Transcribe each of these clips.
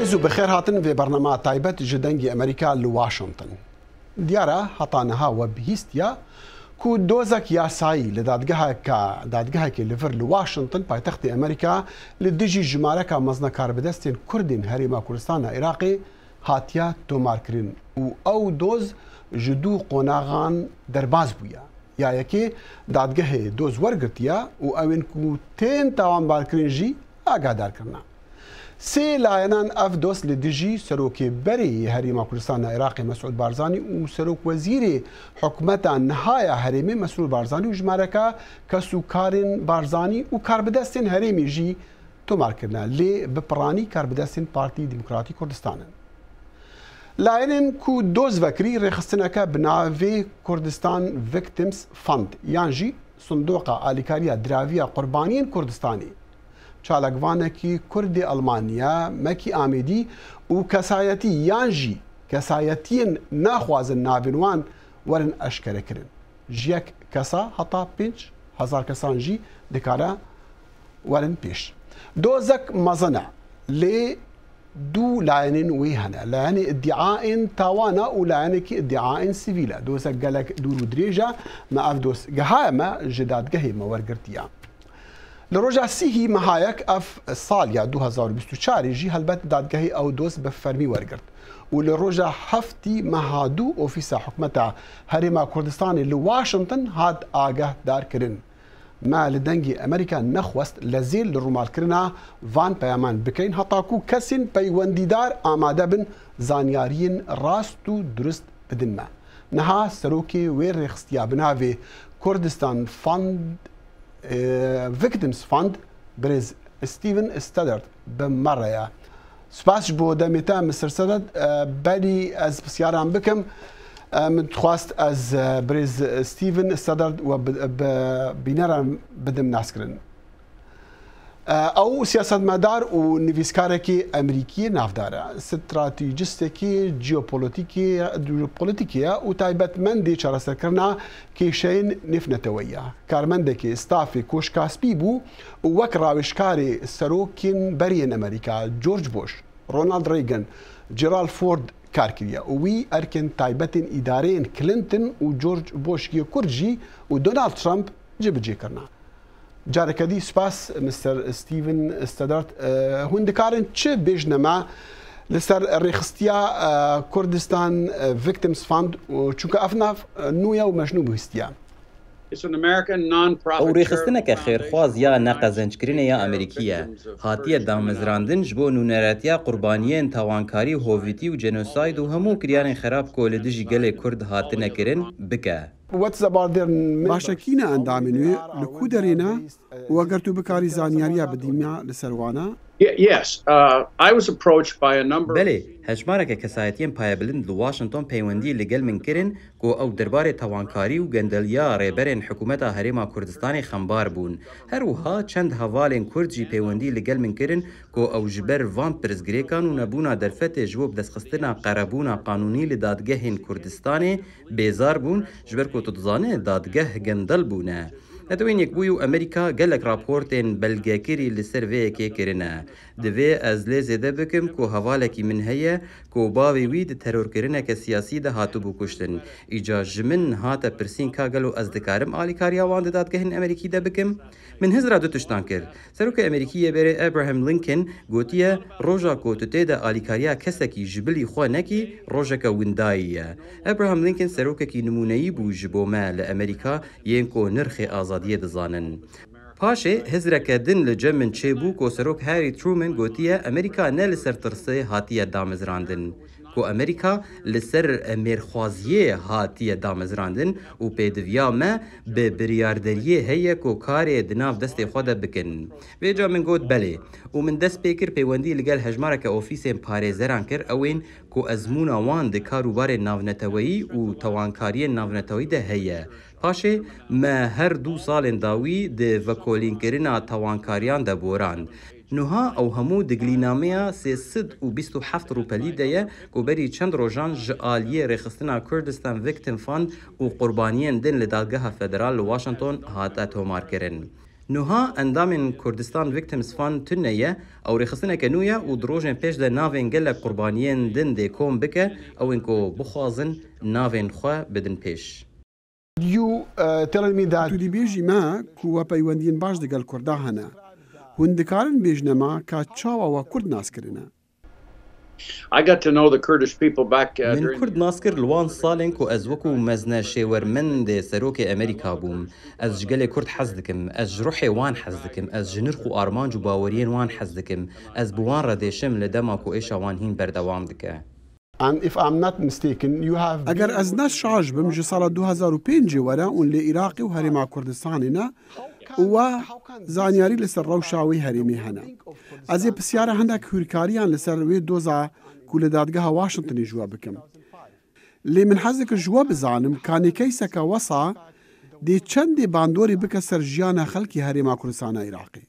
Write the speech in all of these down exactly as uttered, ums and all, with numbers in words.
Û bi xêr hatin vê bernama taybet ji Dengê Amerîka li Washington. Diyar e, heta niha we bihîstiya ku dozek yasayî li dadgeheke, dadgehekê li vir li Washington, paytextê Amerîka, li dijî jimareka mezin a karbidestên Kurd ên Herêma Kurdistana Iraqê hatiye tomarkirin û ew doz ji du qonaxan derbas bûye. Ya yekê dadgehê doz wergirtiye û ew ên ku tên tawanbarkirin jî agahdar kirine. Sê layenan ev doz li dijî Serokê berê yê Herêma Kurdistana Iraqê Mesûd Barzanî û Serokwezîrê hikûmeta niha ya herêmê Mesrûr Barzanî û jimareke kes û karên Barzanî û karbidestên herêmê jî tomar kirine, lê bi piranî karbidestên Partî Demokratî Kurdistan in. Layenên ku doz vekirî rêxistineke bi navê Kurdistan Victims Fund yan jî Sindoqa Alîkariya Diraviya Qurbaniyên Kurdistanê, çalakvanekî Kurdê Elmaniya, Mekî Amêdî û kesayetî yan jî kesayetiyên naxwazin navên wan werin eşkerekirin. Ji yek kesa heta pênc hezar kesan jî dikare werin pêş. Dozek mezin e, lê du layenên wê hene. Layenê îdîaên tawana û layenekî îdîaên sivîl e. Dozek gelek dûr û dirêj e. Me ev doz gihaye me, ji dadgehê me wergirtiye. Li roja sîhî meha yek ev sal ya du hezar û bîst û çarê jî helbet dadgehê ew doz bi fermî wergirt û li roja heftî meha du ofîsa hikûmeta Herêma Kurdistanê li Washington hat agahdarkirin. Me li Dengê Amerîka nexwest lezê li rûmalkirina van peyaman bikeyin heta ku kesên peywendîdar amade bin zanyariyên rast û durist bidin me. Niha serokê wê rêxistiya bi navê Kurdistan Fund, e, Victims Fund, birêz Steven Stoddard bi me re ye. Spas ji bo demê te, Mister Stoddard. E, berî ez pirsyaran bikim, e, min dixwest ez, e, birêz Steven Stoddard we bi, bi bîneran bidim naskirin. Ew siyasetmedar û nivîskarekî Amerîkî navdar e, stratejîstekî jeopolîtîkê, jeopolîtîkê ye û taybetmendê çareserkirina kêşeyên nêvneteweyî ye. Karmendekî stafê Koşka Spî bû û wek rawêjkarê serokên berî yên Amerîka George Bush, Ronald Reagan, Gerald Ford kar kiriye û wî erkên taybetên îdareyên Clinton û George Bush yê Kurd jî û Donald Trump cibicê kirine. Careke dî spas, Mister Steven Stoddard. E, hûn dikarin çi bêjine me li ser rêxistiya, e, Kurdistan, e, Victims Fund? Û çunke ev nav, e, nû ye û me ji nû bihîstiye. It's an American non-profit Ew rêxistineke charitable xêrxwaz ya neqezenckirinê ya Amerîkî ye. Hatiye damezrandin ji bo nûneretiya qurbaniyên tawankarî, hovîtî û jenosayd û hemû kiryarên xerab ku li dijî gelê Kurd hatine kirin, bike. What's about their members? Baş e, kî ne endamên wê, li ku derê ne û eger tu bikarî zanyariya bidî me li ser wana? Ye-, yes, uh, I was approached by a number of Belê, hejmareke kesayetiyên payebilind li Washington peywendî li gel min kirin ku ew derbarê tawankarî û gendeliya rêberên hikûmeta Herêma Kurdistanê xembar bûn. Her wiha çend hevalên Kurd jî peywendî li gel min kirin ku ew ji ber van pirsgirêkan û nebûna derfetê ji bo bidestxistina qerebûna qanûnî li dadgehên Kurdistanê bêzar bûn, ji ber ku tu dizane dadgeh gendel bûne. Netewên Yekbûyî û Amerîka gelek raportên belgekirî li ser vê yekê kirine. Divê ez lê zêde bikim ku hevalekî min heye ku bavê wî di terorkirineke siyasî de hatibû kuştin. Îca ji min hate pirsîn ka gelo ez dikarim alîkariya wan di dadgehên Amerîkî de bikim? Min hizra du tiştan kir. Serokê Amerîkî yê berê Abraham Lincoln gotiye, roja ku tu tê de alîkariya kesekî ji bilî xwe nekî, rojeke windayî ye. Abraham Lincoln serokekî nimûneyî bû ji bo me li Amerîka yên ku nirxê azadiyê dizanin. Paşê hizreke din li cem min çêbû ku Serok Harry Truman gotiye, Amerîka ne li ser tirsê hatiye damezrandin. Ku Amerîka li ser mêrxwaziyê hatiye damezrandin û pêdiviya me bi biryarderiyê heye ku karê di nav destê xwe de bikin. Vêca min got belê û min dest pê kir peywendî li gel hejmareke ofîsên parêzeran kir, ew ên ku ezmûna wan di karûbarên navneteweyî û tawankariyên navneteweyî de heye. Paşê me her du salên dawî di vekolînkirina tawankariyan de borand. Nuha ew hemû di gilînameya sê sed û bîst û heft rûpelî de ye ku berî çend rojan ji aliyê rêxistina Kurdistan Victim Fund û qurbaniyên din li Dadgeha Federal li Washington hate tomarkirin. Nuha endamên Kurdistan Victims Fund tune ye, ew rêxistineke nû ye û di rojên pêş de navên gelek qurbaniyên din dê kom bike, ew ên ku bixwazin navên xwe bidin pêş. You uh, telling me that Tu dibêjî me ku we peywendiyên baş digel Kurda hene. Hûn dikarin bêjne me ka çawa we Kurd nas kirine? I got to know the Kurdish people back uh, Min during Kurd nas kir li wan salên ku ez wekû mezne şêwermendê serokê Amerîka bûm. Ez ji gelê Kurd hez dikim. Ez ji ruhê wan hez dikim. Ez ji nirx û armanc û baweriyên wan hez dikim. Ez bi wan re dêşim li dema ku êşa wan hîn berdewam dike. And if I'm not mistaken, you have Eger ez ne şaş bim, ji sala du hezar û pêncê were hûn lê Iraqê û Herêma Kurdistanê ne û we zanyarî li ser rewşa wê herêmê hene. Ez ê pisyara hinek hûrkariyan li ser wê doza ku li dadgeha Washingtonê ji we bikim. Lê min hez dikir ji we bizanim ka nêkeyseke wesa dê çendê bandorê bike ser jiyana xelkê Herêma Kurdistana Iraqê.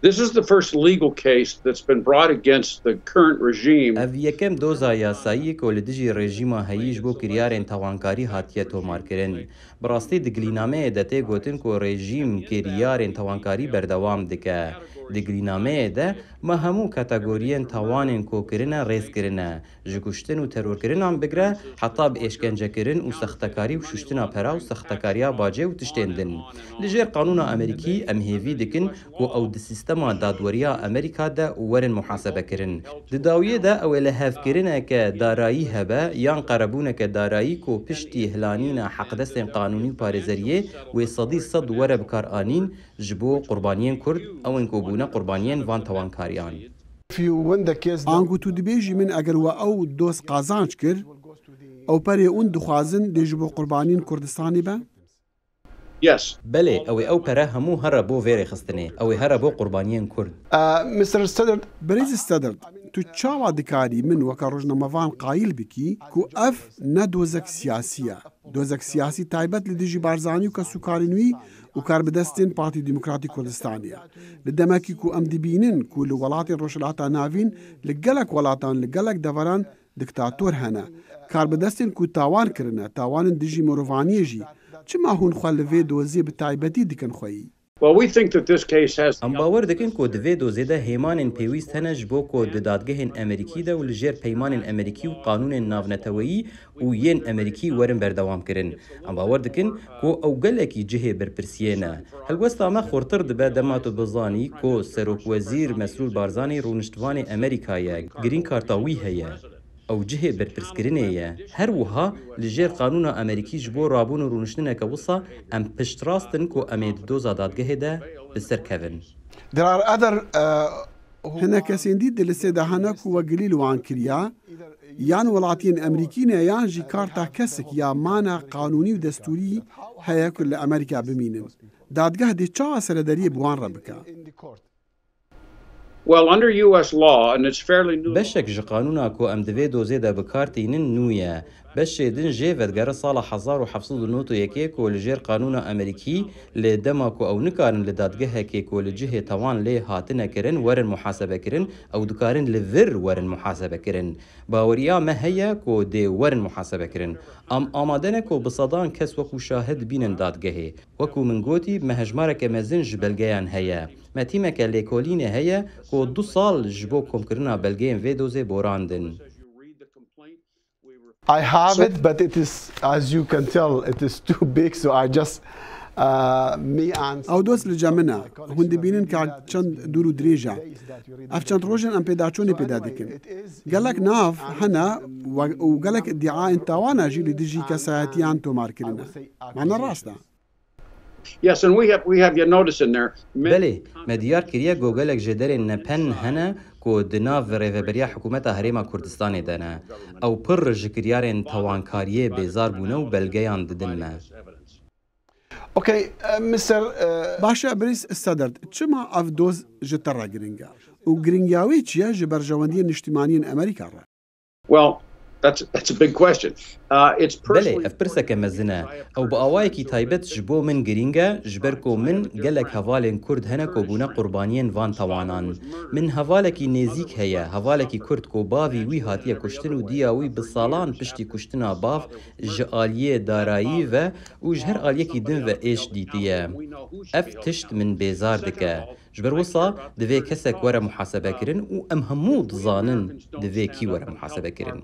This is the first legal case that's been brought against the current regime. Ev yekem doza yasayî ye ku li dijî rejîma heyî ji bo kiryarên tawankarî hatiye tomarkirin. Bi rastî di gilînameyê de tê gotin ku rejîm kiryarên tawankarî berdewam dike. Di gilînameyê de me hemû kategoriyên tawanên ku kirine rêz kirine. Ji kuştin û terorkirinan bigre heta bi êşkencekirin û sextekarî û şuştina pera û sextekariya bacê û tiştên din. Li jêr qanûna Amerîkî em hêvî dikin ku ew di sîstema dadweriya Amerîka de werin muhasebekirin. Di dawiyê de ew ê lihevkirineke darayî hebe yan qerebûneke darayî ku piştî hilanîna heqdestên qanûnî û parêzeriyê wê sedî sed were bikaranîn ji bo qurbaniyên Kurd, ew ên ku bûne qurbaniyên van tawankariyan. If you win the case, then Anku tu dibêjî min eger we ew doz qazanc kir, ew perê hûn dixwazin dê ji bo qurbaniyên Kurdistanê be? Yes. Belê, ew ê ew pere hemû here bo vê rêxistinê. Ew ê here bo qurbaniyên Kurd. Uh, Mister Stoddard, Birêz Stoddard, tu çawa dikarî min weke rojnamevan qayîl bikî ku ev ne dozek siyasî ye? Dozek siyasî taybet li dijî Barzanî û kesûkarên wî û karbidestên Partî Demokratîk Kurdistanê ye. Li demekî ku em dibînin ku li welatên Rojhilata Navîn, li gelek welatan, li gelek deveran diktator hene. Karbidestên ku tawan kirine, tawanên dijî mirovaniyê jî, çima hûn xwe li vê dozê bi taybetî dikin xweyî? Well, we think that this case has Em bawer dikin ku di vê dozê de hêmanên pêwîst hene ji bo ku di dadgehên Amerîkî de û li jêr peymanên Amerîkî û qanûnên navneteweyî û yên Amerîkî werin berdewam kirin. Em bawer dikin ku ew gelekî cihê berpirsiyê ne. Helwesta me xurtir dibe dema tu bizanî ku Serokwezîr Mesrûr Barzanî rûniştvanê Amerîka ye, green karta wî heye. Ew cihê berpirskirinê ye. Her wiha li jêr qanûna Amerîkî ji bo rabûn û rûniştineke wisa em piştrast in ku em ê di doza dadgehê de bi ser kevin. There are other uh, who Hinek kesên dî di listê de hene ku we gilî li wan kiriya, yan welatiyên Amerîkî ne yan jî karta kesik ya mana qanûnî û destûrî heye ku li Amerîka bimînin. Dadgeh dê çawa serederiyê bi wan re bike? in the court. Well, under U S law, and it's fairly new. Beşek ji qanûna ku em di vê dozê de bi kar tînin nû ye. Beşê din jê vedigere sala hezar û heft sed û nod û yekê ku li jêr qanûna Amerîkî li dema ku ew nikarin li dadgehekê ku li cihê tawan lê hatine kirin werin muhasebekirin, ew dikarin li vir werin muhasebekirin. Baweriya me heye ku dê werin muhasebekirin. Em amade ne ku bi sedan kes wekû şahid bînin dadgehê. Wekû min gotî, me hejmareke mezin ji belgeyan heye. Me tîmeke lêkolînê heye ku du sal ji bo komkirina belgeyên vê dozê borandin. I have it, but it is, as you can tell, it is too big, so I just uh, me and Ew doz li cem min e. Hûn dibînin ka çend dûr û dirêj e. Ev çend roj in em pêdaçûnê pêda dikin. Gelek nav hene we- û gelek îdiayên tawana jî li dijî kesayetiyan tomar kirine. Wana rast e. Yes, and we have we have your notice in there. Belê, me diyar kiriye ku gelek ji derên nepen hene ku di nav rêveberiya hikûmeta Herêma Kurdistanê de ne. Ew pir ji kiryarên tawankariyê bêzar bûne û belgeyan didin me. Okay, uh, Mister Uh, Baş e, Birêz Stoddard, çima ev doz ji te re giring e? Û giringiya wê çi ye ji berjewendiyên niştimaniyên Amerîka re? Well, That's, that's a big question. Uh, it's Belê, personally ev pirseke mezin e. Ew bi awayekî taybet ji bo min girîng e, ji ber ku min gelek hevalên Kurd hene ku bûne qurbaniyên van tawanan. Min hevalekî nêzîk heye, hevalekî Kurd ku bavî wî hatiye kuştin û diya wî bi salan piştî kuştina bav ji aliyê darayî ve û ji her aliyekî din ve êş dîtiye. Ev tişt min bêzar dike. Ji ber wisa divê kesek were muhasebekirin û em hemû dizanin divê kî were muhasebekirin.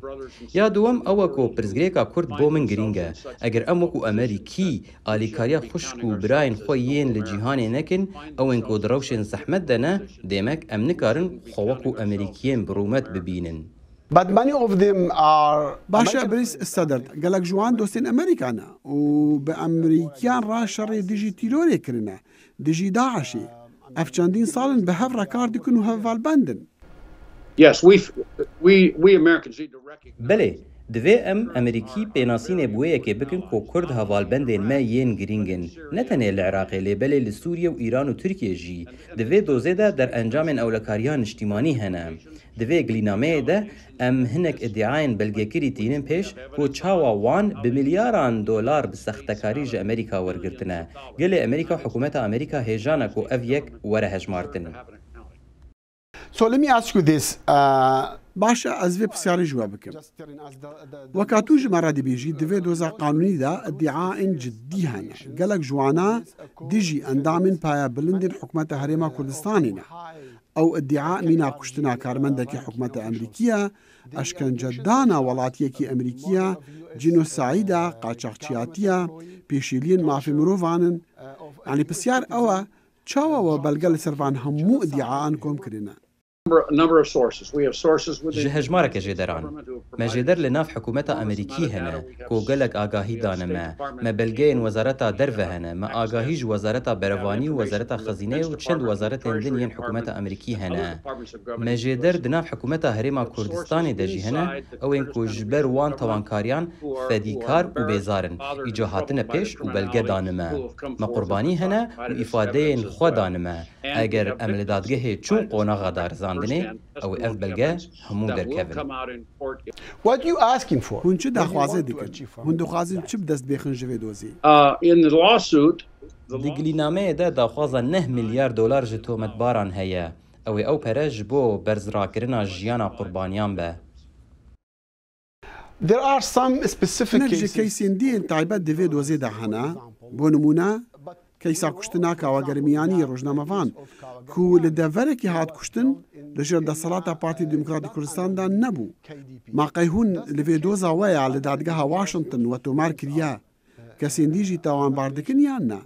Ya duwem ew e ku pirsgirêka Kurd bo min girîng e. Eger em wekû Amerîkî alîkariya xwişk û birayên xwe yên li cîhanê nekin, ew ên ku di rewşên zehmet de ne, demek em nikarin xwe wekû Amerîkiyên bi rûmet bibînin. But many of them are Başe American Brîs Sedert, gelek ji wan dostên Amerîka ne û bi Amerîkiyan re şerê dijî tîrorê kirine, dijî DAIŞê. Ev çendîn sal in bi hev re kar dikin û hevalbend in. Yes, we, we, we Americans need to recognize Belê, divê em Amerîkî pênasînê bi wê yekê bikin ku Kurd hevalbendên me yên girîng in. Ne tenê li Iraqê lê belê li Sûriye û Îran û Tirkiye jî. Di vê dozê de derencamên ewlekariya niştîmanî hene. Di vê gilînameyê de em hinek îdiayên belgekirî tînin pêş ku çawa wan bi milyaran dolar bi sextekarî ji Amerîka wergirtine. Gelê Amerîka û hikûmeta Amerîka hêjan e ku ev yek were hejmartin. So let me ask you this, uh, Baş e, ez vê pisyarê ji we bikim. Weka tu ji me re dibêjî, di vê doza qanûnî de îdiayên ciddî hene. Gelek ji wana dijî endamên payebilindên hikûmeta Herêma Kurdistanê ne. Ew îdia mîna kuştina karmendekî hikûmeta Amerîkî ye, eşkencedana welatiyekî Amerîkî ye, cînosayîd e, qaçaxçiyatî ye, pêşîliyên mafê mirovan in. Yanî pisyar ew e, çawa we belge li ser van hemû îdiaan kom kirine? Number, number of sources. We have sources within Ji hejmareke jêderan. Me jêder li nav hikûmeta Amerîkî hene ku gelek agahî dane me. Me belgeyên Wezareta Derve hene. Me agahî ji Wezareta Berevanî û Wezareta Xezîneyê û çend wezaretên din yên hikûmeta Amerîkî hene. Me jêder di nav hikûmeta Herêma Kurdistanê de jî hene, ew ên ku ji ber wan tawankariyan fedîkar û bêzar in. Îca hatine pêş û belge dane me. Me qurbanî hene û îfadeyên xwe dane me. Eger em li dadgehê çûn qonaxa darizandinê, ew ê ev belge hemû derkevin. What you asking for? Hûn çi daxwazê dikin? Hûn dixwazin çi bi dest bêxin ji vê dozê? Uh, in the lawsuit, the Di gilînameyê de daxwaza neh milyar dolar ji tometbaran heye. Ew ê ew pere ji bo berzrakirina jiyana qurbaniyan be. There are some specific Hinek ji cases. Keysên dî yên taybet di vê dozê de hene. Bo nimûne, keysa kuştina Kawa Germiyanî rojnamevan, ku li deverekî hat kuştin, li jêr desthilata Partî Demokratî Kurdistan de nebû. Ma qey hûn li vê doza we ya li dadgeha Washington we tomar kiriye, kesên dî jî tawanbar dikin yan na?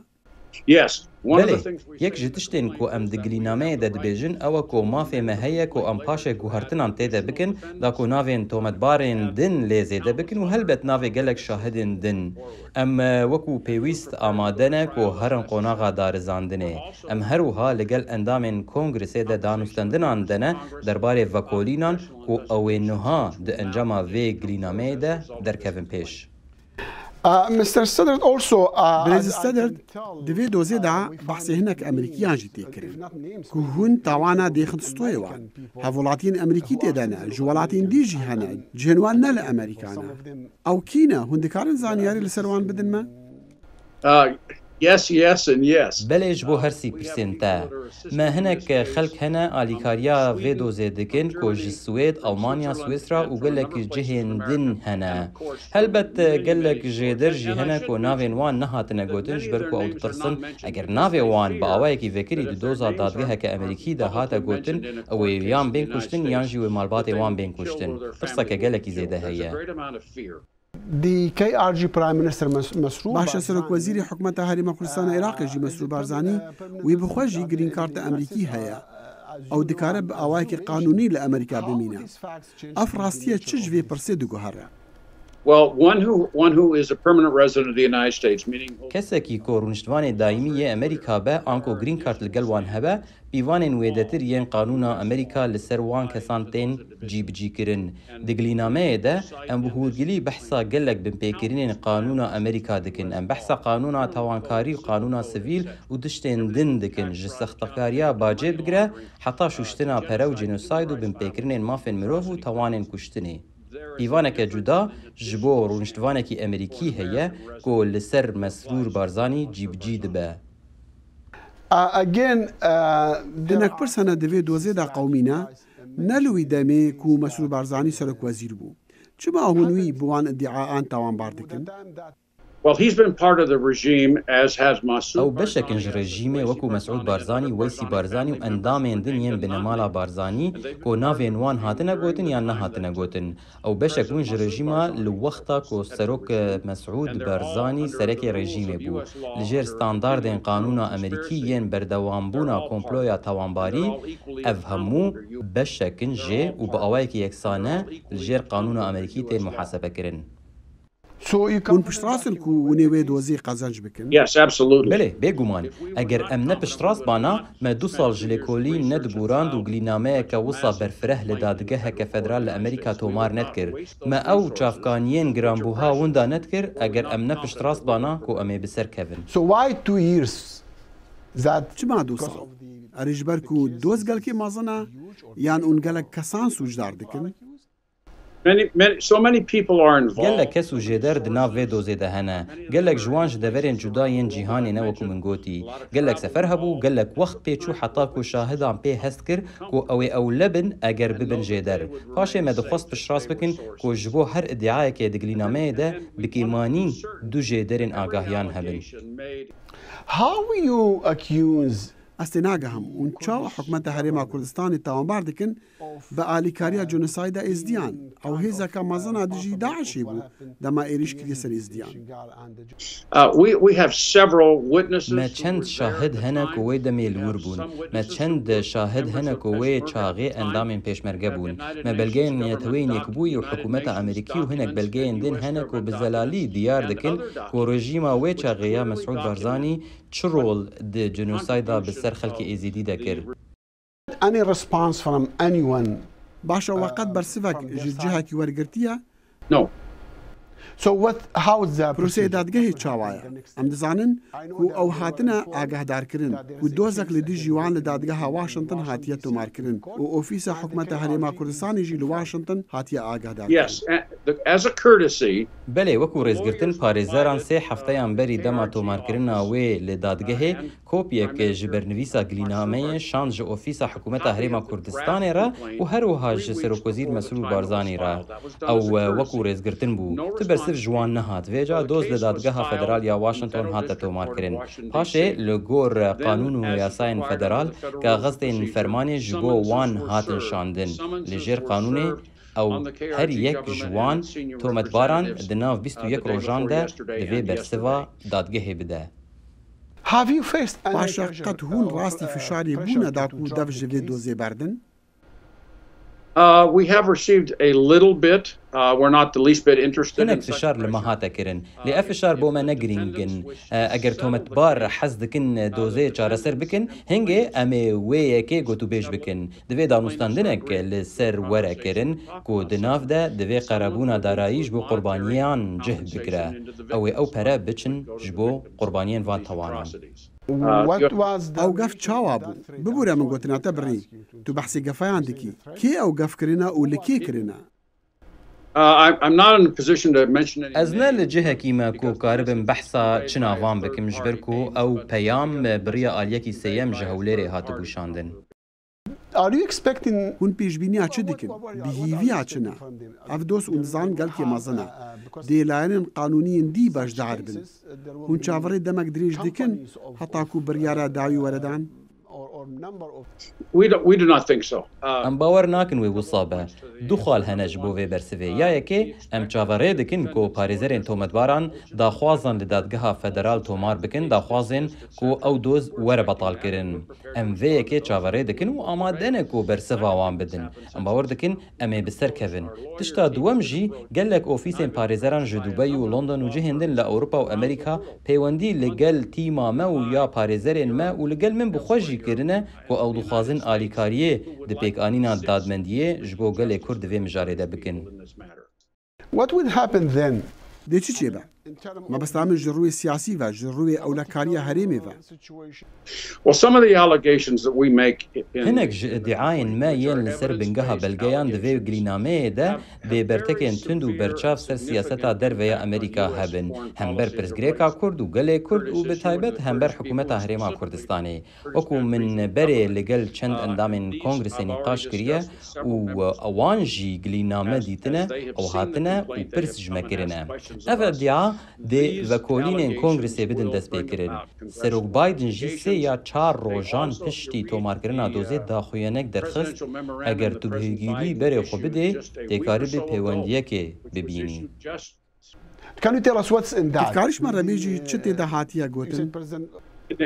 Yes. One of the Belê, things we yek say ji tiştên ku em di gilînameyê de dibêjin, ew e ku mafê me heye ku em paşê guhertinan tê de bikin, da ku navên tometbarên din lê zêde bikin û helbet navê gelek şahidên din. Em, e, wekû pêwîst amade ne ku herin qonaxa darizandinê. Em her wiha li gel endamên kongresê de danûstendinan de ne derbarê vekolînan ku ew ê niha di encama vê gilînameyê de derkevin pêş. Uh, Mister Studdard also, uh, Birêz Studdard, di vê dozê de behsê hinek Amerîkiyan jî tê kirin, ku hûn tawana dêxin stoyê wan. Hevwelatiyên Amerîkî tê de ne, ji welatên dî jî hene, cihên wan ne li Amerîka ne. Ew kî ne? Hûn dikarin zanyarî li ser wan bidin me? Uh, yes, yes and yes. Belê, ji bo her sî pirsên te. Me hinek xelk hene alîkariya vê dozê dikin ku ji Swêd, Almanya, Swîsra û gelek cihên din hene. Helbet gelek jêder jî hene ku navên wan nehatine gotin ji ber ku ew ditirsin eger navê wan bi awayekî vekirî di doza dadgeheke Amerîkî de hate gotin, ew ê yan bên kuştin yan jî wê malbatê wan bên kuştin. Tirseke gelekî zêde heye. The K R G Prime Minister Mas-, Masroor Baş e, Barzani Serokwezîrê Hikûmeta Herêma Kurdistana Iraqê jî Mesrûr Barzanî, wî bi xwe jî green card Amerîkî heye. Ew dikare bi awayekî qanûnî li Amerîka bimîne. Ev rastiye çi ji vê pirsê diguhere? Well, one who, one who is a permanent resident of the United States, meaning Kesekî ku rûniştvanê daîmî yê Amerîka be, anku green card li gel wan hebe, pîvanên wêdetir yên qanûna Amerîka li ser wan kesan tên cîbicîkirin. Di gilînameyê de em bi hûrgilî behsa gelek binpêkirinên qanûna Amerîka dikin. Em behsa qanûna tawankarî û qanûna sivîl û tiştên din dikin. Ji sextekariya bacê bigire heta şûştina pere û cînosayd û binpêkirinên mafên mirov û tawanên kuştinê. Pîvaneke cuda ji bo rûniştvanekî Amerîkî heye ku li ser Mesrûr Barzanî cîbicî dibe. Uh, again, uh, there Hinek are pirs hene di vê dozê de qewimîne, ne li wî demê ku Mesrûr Barzanî serokwezîr bû. Çima hûn wî bi wan îdiaan tawanbar dikin? Well, he's been part of the regime, as has Massoud Ew beşek in ji Barzani, rejîmê wekî wekû Mesûd Barzanî, Weysî Barzanî û endamên din yên binemala Barzanî ku navên wan hatine gotin yan nehatine gotin. Ew beşek bûn ji rejîma li wexta ku Serok, e, Mesûd Barzanî serekê rejîmê bû. Li jêr standardên qanûna Amerîkî yên berdewambûna komploya tawanbarî, ev hemû beşek in jê û bi awayekî yeksane li jêr qanûna Amerîkî tên muhasebekirin. So you can Hûn piştrast in ku hûn ê wê dozê qezenc bikin? Yes, absolutely. Belê, bêguman. Eger em ne piştrast bana, me du sal ji lêkolîn nedibûrand û gilînameyeke wisa berfireh li dadgeheke federal li Amerîka tomar nedikir. Me ew çavkaniyên giranbûha winda nedikir, eger em ne piştrast bana ku em ê bi ser kevin. So why two years? That Çima du sal? Erê ji ber ku doz gelkê mezin e, yan hûn gelek kesan sûcdar dikin? Many, many, so many people are involved. Gelek kes û jêder di nav vê dozê de hene. Gelek ji wan ji deverên cuda yên cîhanê ne, wekû min gotî. Gelek sefer hebû, gelek wext pê çû heta ku şahidan pê hest kir ku ew ê ewle bin eger bibin jêder. Paşê me dixwest piştrast bikin ku ji bo her îdiayekê di gilînameyê de bi kêmanî du jêderên agahiyan hebin. How you accuse Ez tê nagehim, hûn çawa hikûmeta Herêma Kurdistanê tawanbar dikin bi alîkariya jenosayda Êzdiyan? Ew hêzeke mezin a dijî DAIŞê bû dema êrîş kiriye ser Êzdiyan. Uh, we, we have several witnesses Me who çend were there şahid at the hene ku time. Wê demê li wir bûn. Me çend şahid hene ku wê çaxê endamên pêşmerge bûn. Me belgeyên Neteweyên Yekbûyî û hikûmeta Amerîkî û hinek belgeyên din hene ku bi zelalî diyar dikin ku rejîma wê çaxê ya Mesûd Barzanî çi rol di jenosayda bi ser xelkê Êzîdî de kir? Any response from anyone? Baş e, we qet bersivek ji cihekî wergirtiye? No. So what, how is the Proseyê procedure? Dadgehê çawa ye? Em dizanin ku ew hatine agahdarkirin, ku dozek li dijî wan li dadgeha Washington hatiye tomarkirin û ofîsa hikûmeta Herêma Kurdistanê jî li Washington hatiye agahdarkirin. Yes, a-, the, as a courtesy, Belê, wekû rêzgirtin, parêzeran sê hefteyan berî dema tomarkirina wê li dadgehê, kopyek ji bernivîsa gilînameyê şand ji ofîsa hikûmeta Herêma Kurdistanê re û her wiha ji Serokwezîr Mesrûr Barzanî re. Ew, e, wekû rêzgirtin bû. Tu bersiv ji wan nehat. Vêca doz li Dadgeha Federal ya Washington hate tomarkirin. Paşê, li gor qanûn û yasayên federal, kaxeztên fermanê ji bo wan hatin şandin. Li jêr qanûnê, ew her yek ji wan tometbaran di nav bîst û yek rojan de divê bersiva dadgehê bide. Have you faced any Paşa pressure, qet hûn uh, rastî uh, fişarê pressure bûne da to, ku to dev ji vê dozê berdin? Uh, we have received a little bit. Uh, we're not the least bit interested in Hinek such fişar li me pressure. Hate kirin. Lê ev fişar bo me ne girîng in. E, eger tometbar hez dikin dozê çareser bikin, hingê em ê wê yekê gotûbêj bikin. Divê danûstandinek li ser were kirin ku di nav de divê qerebûna darayî ji bo qurbaniyan cih bigire. Ew ê ew pere biçin ji bo qurbaniyên van tawanan. What was the Ew gef çawa bû? Bibûre min gotina te birî. Tu behsê gefayan dikî. Kê ew gef kirine û li kê kirine? Uh, I'm, I'm not in a position to mention any names. Ez ne li cihekî me ku karibim behsa çina van bikim, ji ber ku ew peyam bi riya aliyekî sêyem ji Hewlêrê hatibû şandin. Are you expecting Hûn pêşbîniya çi dikin? Bi hîviya çi ne? Ev dost û nizan gelkê mezin e. Dê layenên qanûnî yên dî beşdar bin. Hûn çaverê demek dirêj dikin heta ku biryara dawî were dan? We do, we do not think so. Uh, Em bawer nakin wê wisa be. Du xal hene ji bo vê bersivê. Ya yekê, em çaverê dikin ku parêzerên tometbaran daxwazan li Dadgeha Federal tomar bikin, daxwazên ku ew doz were betalkirin. Em vê yekê çaverê dikin û amade ne ku bersiva wan bidin. Em bawer dikin em ê bi ser kevin. Tişta duwem jî, gelek ofîsên parêzeran ji Dubey û London û cihên din li Ewropa û Amerîka peywendî li gel tîma me û ya parêzerên me û li gel min bi xwe jî kirine ku ew dixwazin alîkariyê di pêkanîna dadmendiyê ji bo gelê Kurd di vê mijarê de bikin. What would happen then? Dê çi çêbe? Mebesta min ji rûyê siyasî ve, ji rûyê ewlekariya herêmê ve. Well, some of the allegations that we make in Hinek ji îdiayên me yên li ser bingeha belgeyan di vê gilînameyê de bêbertekên tund û berçav ser siyaseta derve ya Amerîka hebin, hember pirsgirêka Kurd û gelê Kurd û bi taybet hember hikûmeta Herêma Kurdistanê. Wekû min berê li gel çend endamên Kongresê nîqaş kiriye û wan jî gilîname dîtine û hatine û pirs ji me kirine. Ev îdia dê vekolînên Kongresê bidin destpêkirin. Serok Biden jî sê ya çar rojan piştî tomarkirina dozê daxuyanek derxist, eger tu bi hêgîlî berê xwe bidê, tê karibî peywendiyekê bibînî. Can you tell us what's in that? Dikarî ji me re bêjî çi tê de hatiye gotin?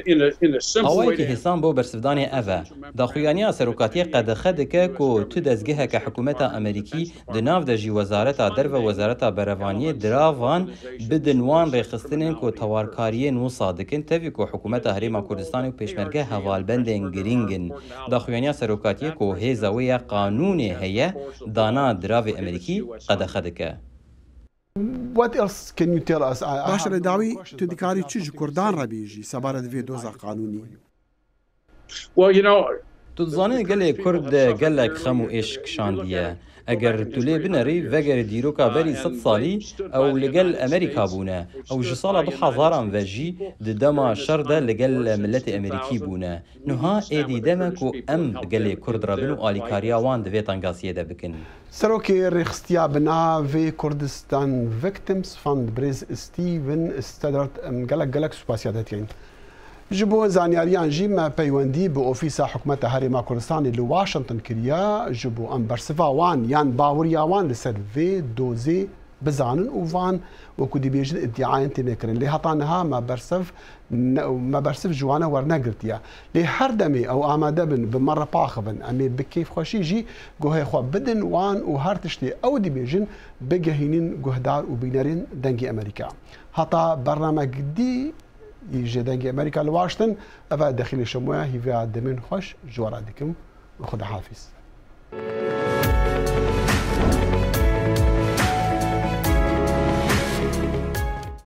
In a, in a simple Awayekî way, hêsan bo bersivdanê ev e. Daxuyaniya serokatiyê qedexe dike ku tu dezgeheke hikûmeta Amerîkî di nav de jî wezareta derve, wezareta berevaniyê diravan bidin wan rêxistinên ku tewarkariyên wisa dikin, tevî ku hikûmeta Herêma Kurdistanê û pêşmerge hevalbendên girîng in. Daxuyaniya serokatiyê ku hêza wê ya qanûnê heye, dana diravê Amerîkî qedexe dike. What else can you tell us? I- I Baş have re no dawî questions, tu but dikarî if çi you ji have Kurdan something re bêjî sebarê di vê doza qanûnî? Well, you know, Tu dizanî gelê Kurd gelek xem û êş kişandiye. Eger tu lê binerî, vegerî dîroka berî sed salî, ew li gel Amerîka bûne. Ew ji sala du hezaran ve jî di dema şer de li gel miletê Amerîkî bûne. Niha êdî dem e ku em bi gelê Kurd re bin û alîkariya wan di vê tengasiyê de bikin. Serokê Rêxistiya Bi Navê Kurdistan Victims Fund, birêz Steven Studdert, em gelek gelek spasiya te dikin. Ji bo zanyariyan jî me peywendî bi Ofîsa Hikûmeta Herêma Kurdistanê li Washington kiriye, ji bo em bersiva wan yan baweriya wan li ser vê dozê bizanin û van, wekû dibêjin, îdiayên tênekirin. Lê heta niha me bersiv ne, me bersiv ji wan wernegirtiye. Lê her demê ew amade bin bi me re biaxivin, em ê bi kêfxweşî jî guhê xwe bidin wan û her tiştê ew dibêjin bigehînin guhdar û bînerên Dengê Amerîka. Heta bernamek dî ji Dengê Amerîka li Washington, ev e Dexîlê Şemoya, hîviya demên xweş ji we re dikim. Xwedahafîz.